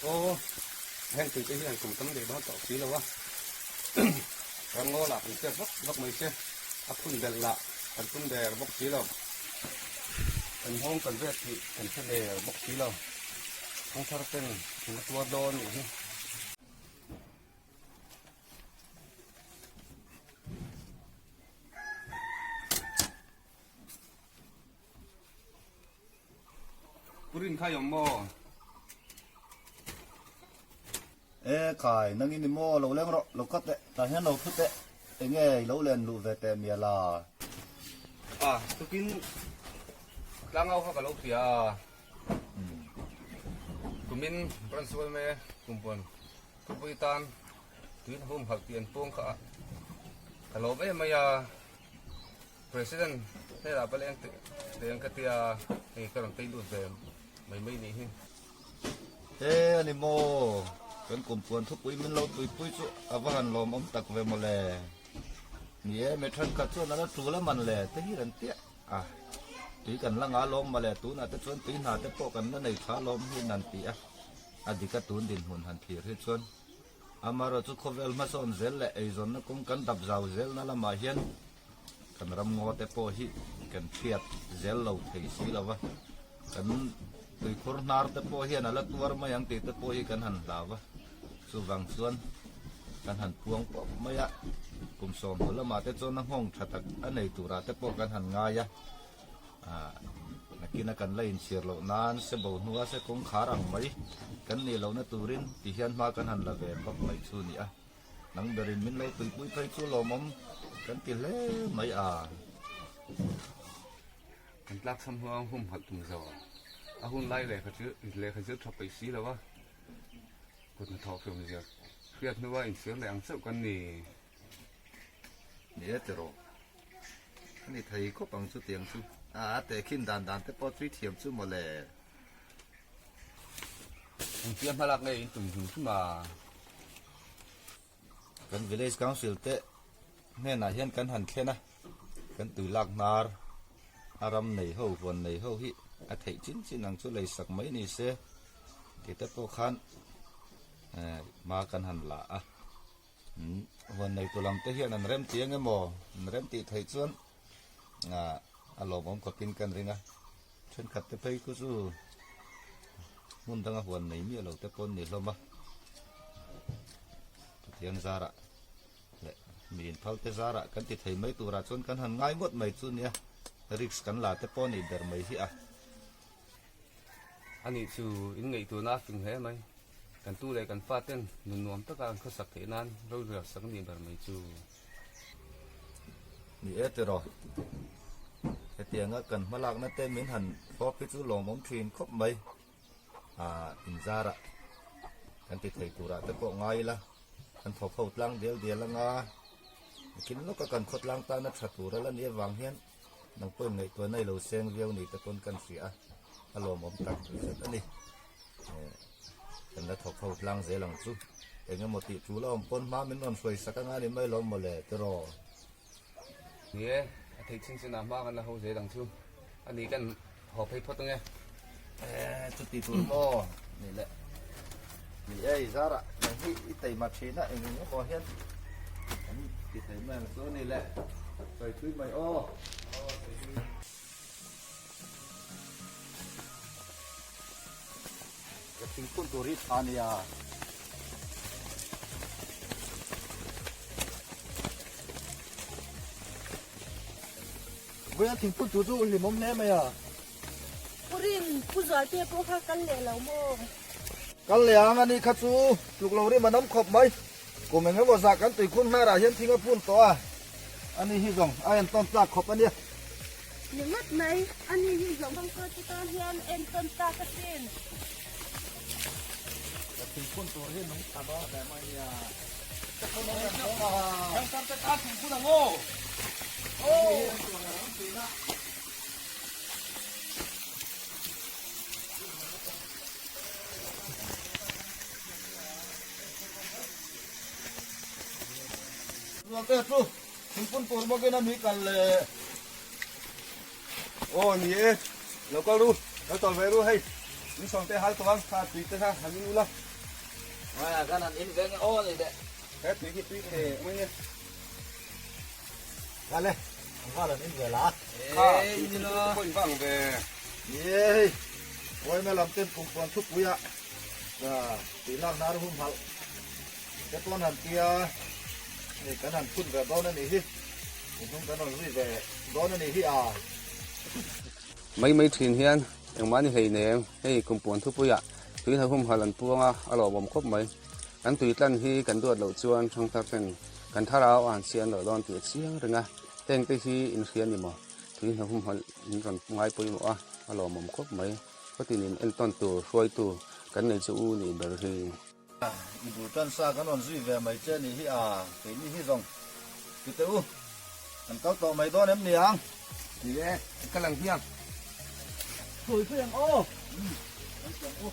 Aw, heng tui te hian kum tam leh dawn tawh si lo a, ramngaw lah kan hriat vak vak mai se, a phun belh lah kan tum der bawk si lo, kan nghawng kan vet tih kan hre der bawk si lo, thangthar ten an la tuar dawn nih hi. Purin khai awm maw? E khai, nang in i maw lo leng rawh, lo cut teh, tah hian lo thu teh, enge i lo len luh ve teh mial a? A, tukin tlangau kha ka lo hria a, kumin branch yma kumpuan thupui tan tuin hum halh tih an puang kha a, ka lawm em mai a. President hnenah pawh leng teh ang ka tia hei ka rawn tei lut ve mai mai nih hi. He a ni maw? Kan kumpuan thupui min lo tuipui chu a va han lawmawm tak ve mawle. Ni e, mi thenkhat chuan a la tul a man le te hi an tia a. Tui kan la nga lawm mawle, tunah te chuan tui hna te pawh kan la nei tha lawm hi an ti a. A dik a tun dinhmun han thlir hi chuan Amaherawh chu khawvel hmasawn zel leh eizawnna kawng kan dap zau zelna lamah hian kan ram ngaw te pawh hi kan hriat zel lo thei si lo va, kan tuikhur hnar te pawh hian a la tuar mai ang tih te pawh hi kan han hlau va, chuvang chuan kan han puang pawp mai a, kum 20 lamah te chuan a nghawng tha tak a nei turah te pawh kan han ngai a. Nakina kan la inchhir loh nan se bo hnua se kawngkhar ang mai kan nih lohna turin ti hian hma kan han la ve bawk mai chu ni a. Nang berin min lo tuipui phei chu lawmawm kan ti hle mai a. Kan tlak cham hnu a hum halh tum zo a hun lai lehkha chu lehkha zir tha peih si lo a, kut hnathawh fiam zir hriat hnua inchhir leh ang chauh kan ni. Ni e tiraw. A ni thei khawp ang chutiang chu. A tehkhin dan dan te pawh tui thiam chu mawle. Engtia hmalak nge in tum hrim hrim a? Kan Village Council te hnenah hian kan han thlen a, kan tui lak hnar a ram nei ho, huan nei ho hi a theih chin chin ang chu lei sak mai ni se tih te pawh khan hma kan han la a. Huan neitu lam te hian an rem ti ang emaw an rem tih theih chuan a lawmawm khawpin kan ring a, thenkhat te phei khu chu hmun danga huan nei miah lo te pawh an ni hlawm a, Pathian zarah leh mi inphal te zarah kan ti thei mai turah chuan kan han ngai ngawt mai chu nia, risk kan la te pawh a nih ber mai hi a. Ani chu in ngaihtuahna a fing hle mai. Kan tu leh kan fa ten nun nuam taka an khawsak theih nan rorel sak nih ber mai chu. Ni e tiraw. Hetianga kan hmalakna te min han thlawp hi chu lawmawm thin khawp mai. Ah inzarah kan ti thei turah te pawh ngai ila kan thawk ho tlang dial dial anga nikin lawka kan khawtlang tana tha tur a la nih avang hian Nang pawhin ngaihtuah na i lo seng viau ni te pawn kan hria a, a lawmawm tak zet a ni. Kan la thawk ho tlang zel ang chu. Eng emaw tih tul a awm pawn hma min rawn hruai sak anga ni mai lawm mawle tiraw. Ni e, a theih chin chinah hma kan la ho zel ang chu. A ni kan haw phei phawt ange. E, chuti tur maw ni le. Ni e, i zarah nang hi i taima thin a, eng eng emaw hian kan ti thei mai ang chu ni le. Sawi thui mai aw. Ka thingphun tur hi tha nia. Vawiin thingphun tur chu hlimawm hle mai a. Pu Rin, Pu Zualte pawh kha kal leh lo maw? Kal leh ang a ni kha chu tluk lo rim an awm khawp mai. Kum eng emaw zah kan tuikhur hnarah hian thing a phun tawh a, ani hi zawng a entawn tlak khawp a nia. Ni ngawt mai, ani hi zawng thangthar te tan hian entawn tlak a sin. Ka thingphun tur hi nung tha dawn hle mai nia. Thangthar te tan thingphun ang aw. Aw. Zualte chu thingpun tur bawkin a mi kal le. Aw ni e, lo kal ru, lo tawlh ve ru hei, in sawm te hal tawh ang, kha tui te kha han in ula. Hmaiah khan an in veng aw ni deh. He tui hi tui thei mai nia. Kale, an nghal an in ve la. Kha, tui chu tui pawh in va ang ve. Ni e hei, Kawime lam ten kumpuan thupuia tui lak nar humhalh te pawn han tia hei kan han phun ve dawn a nih hi, i hnung kan rawn zui ve dawn a nih hi a. Mai mai thin hian engmah ni hleinem, hei kumpuan thupuia tui hna humhalh an puang a, a lawmawm khawp mai. Kan tui tlan hi kan duat loh chuan thangthar ten kan thlarau a han siam loh dawn tih a chiang reng a, hengte hi inhria ni maw? Tui hna humhalh in rawn ngai pawimawh a, a lawmawm khawp mai. Khawtinin entawn tur hruaitu kan nei chu u nih ber hi. I bul tan sa kan rawn zui ve mai che nih hi a, keini hi zawng tute u, kan kal tawh mai dawn em ni ang? Ni e, i kal ang hiang. Sawi sawi ang aw. Kan siam u.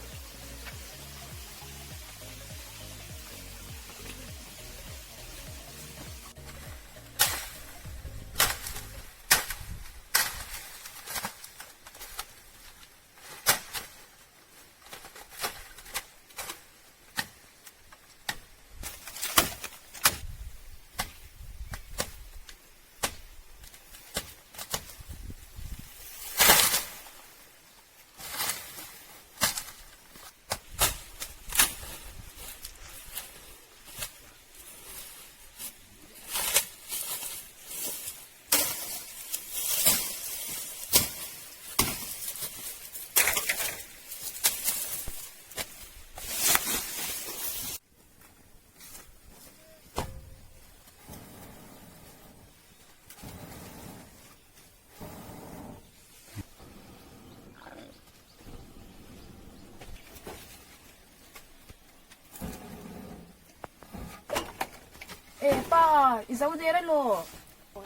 E pa, i zo der elaw?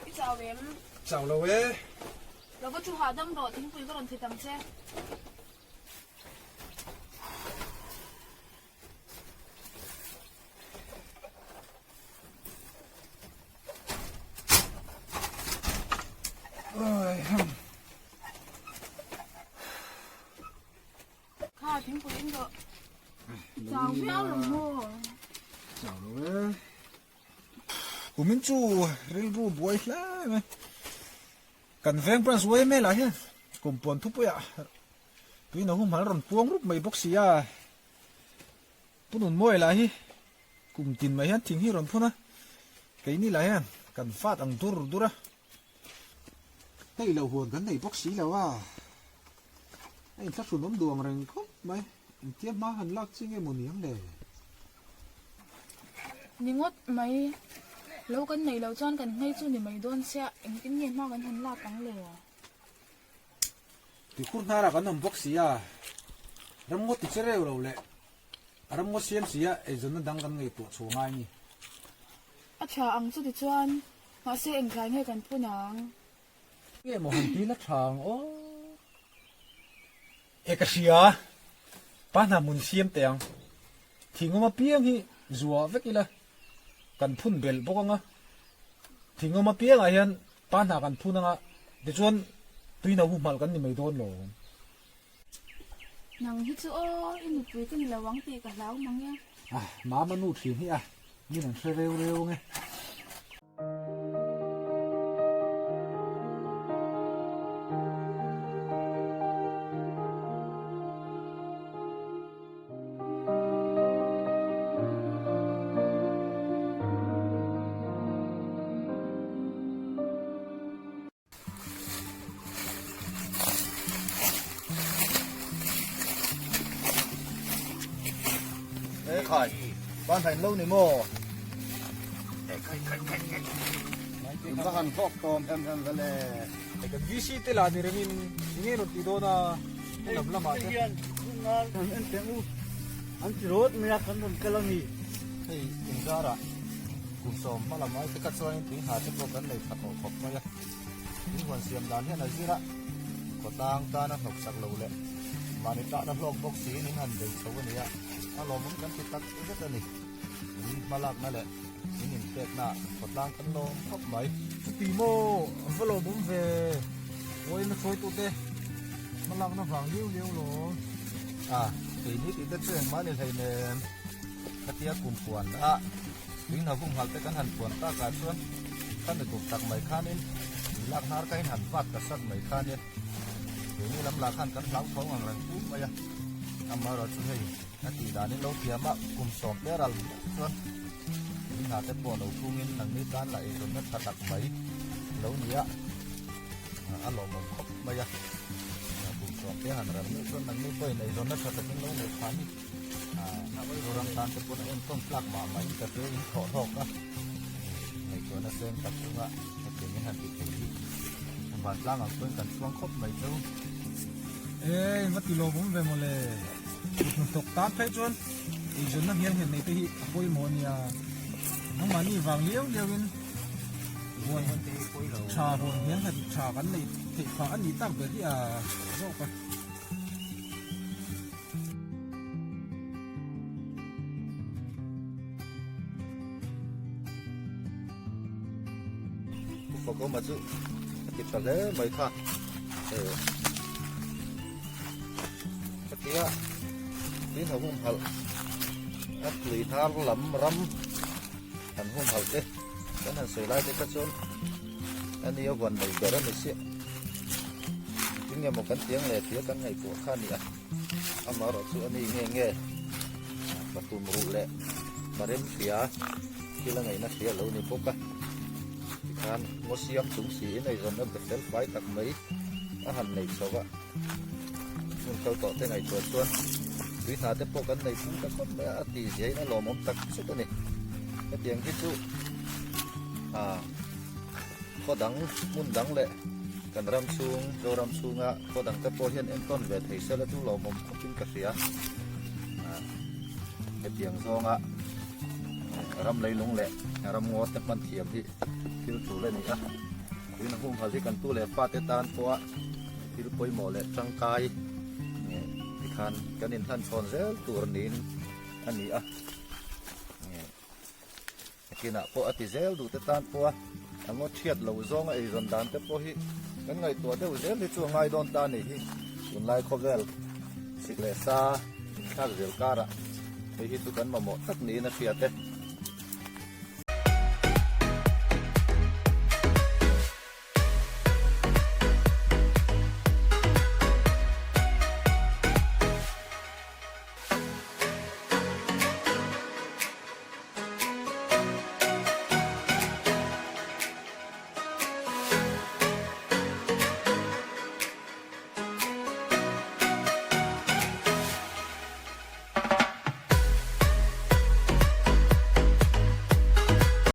I chau em? Chau lo e. Lo va thu hahdam rawh, thingpui ka rawn thit ang che. Kha thingpui in rawh. Chau viau lo maw? Chau lo e. Kumin chu rilru buai hle mai. Kan veng branch yma lah hian kumpuan thupuiah tuina humhal rawn puang rup mai bawk si a. Pu Nunmawi lah hi kum tin mai hian thing hi rawn phun a, keini lah hian kan fat ang dur dur a. Hei lo huan kan nei bawk si lo a, a inthlahrun awm duh ang reng khawp mai, engtia hma han lak chi nge maw niang le? Ni ngawt mai, lo kan neih loh chuan kan nghei chu ni mai dawn sia, engtin nge hma kan han lak ang le? Tikhur hnarah kan awm bawk si a, ramngaw ti che reu lo leh ramngaw siam si a eizawnna dang kan ngaihtuah chhuah ngai a ni. A tha ang chu tichuan, mahse engtlai nge kan phun ang? Nge maw han ti la tha ang aw. E ka hria, pa hna hmun siam teh ang. Thingawm apiang hi zuah vek ila kan phun belh bawk ang a, thingawm apiangah hian Pa hna kan phun anga tichuan tuino hu hmalh kan ni mai dawn lo. Nang hi chu aw, i nupui ka ni lo ang tih ka hlau mang e. Ah, mama nu thin hi a, min an hre reu reu ang e. Ê khai, ban thành lâu ni maw? Va han hlawk tawm hem hem ve le. Kan VC te lah ni rengin enge rawn ti dawn a, lam lamah te. An en teh u, an ti rawt mai a, kan rawn kal a ni. Hei inzarah kum sawm hma lam ai te kha chuanin tui hna te pawh kan nei tha tawh khawp mai a. Tui huan siam dan hian a zir a, khawtlang tana hnawk sak lo leh mahni tahna hlawk bawk siin in han bei chho a ni a, a lawmawm kan ti tak zet a ni. In hmalakna leh in inpekna khawtlang kan lawm khawp mai. Chuti maw an va lawmawm ve, Uaina hruaitute hmalakna vang liau liau lawm. A, keini tih te chu engmah ni hleinem. Khatia kum puan a tuihna humhalh te kan han puan takah chuan khami kum tak mai khanin tui lak hnar ka in han vat ta sat mai khanin keini lam lah khan kan hlauthawng ang reng pum mai a. Amaherawh chu hei a tih danin lo thiam a, kum sawm te ral meuh chuan tuihna te pawh lo phungin nangni tan lah eizawnna tha tak mai lo ni a, a lawmawm khawp mai a. Kum sawm te han ral meuh chuan nangni pawhin eizawnna tha takin lo nei phah ni. Zoram tan te pawn a entawn tlak mah mah in ka hria in thawh hlawk a, ngaihtuahna seng tak chunga hetiang in han ti thei hi vantlang ang pawhin kan chhuang khawp mai cheu. Ei va ti lawmawm ve mawle, kut hnathawk tan phei chuan eizawnna hnial nghet nei te hi a pawimawh ania, nangmahni vang liau liau in huan tha huan hnial nghet tha kan neih theih phah a nih tak ber hi a zawk a. Fakawma chu a ti tha hle mai kha hetia tin a humhalh a tui hnar lam ram an humhalh te kan han sawi lai te kha chuan ani a huan nei ber a ni chiah Tinge maw kan tiang leh tia kan ngaihtuah kha a ni a, amaherawh chu a ni nge nge ka tum ruh leh ka rem hria thil a ngaihna hria a lo ni bawk a, tikhan ngaw siam chung siin eizawnna be fel fai tak mai a han nei chho a, hmun kal tawh te ngaihtuah chuan tui hna te pawh kan nei pung ta khawp mai a, a tih ziahin a lawmawm tak zet a ni, hetiang hi chu ah. Khaw dang, hmun dang leh kan ram chhung, Zoram chhunga khaw dang te pawh hian entawn ve thei sela chu lawmawm khawpin ka hria. Hetiang zawnga ram leilung leh ram ngaw te hman thiam hi thil tul a ni a. Tuina humhalh hi kan tu leh fate tan pawha thil pawimawh leh tangkai tikhan kan inhlanchhawn zel tur niin a ni a. Kinah pawh a ti zel duh te tan pawh a, a ngaw thiat lo zawnga eizawn dan te pawh hi kan ngaihtuah deuh zel hi chu a ngai dawn ta a nih hi. Tunlai khawvel sik leh sa inthlak zel karah hei hi chu kan mamawh tak niin a hriat e.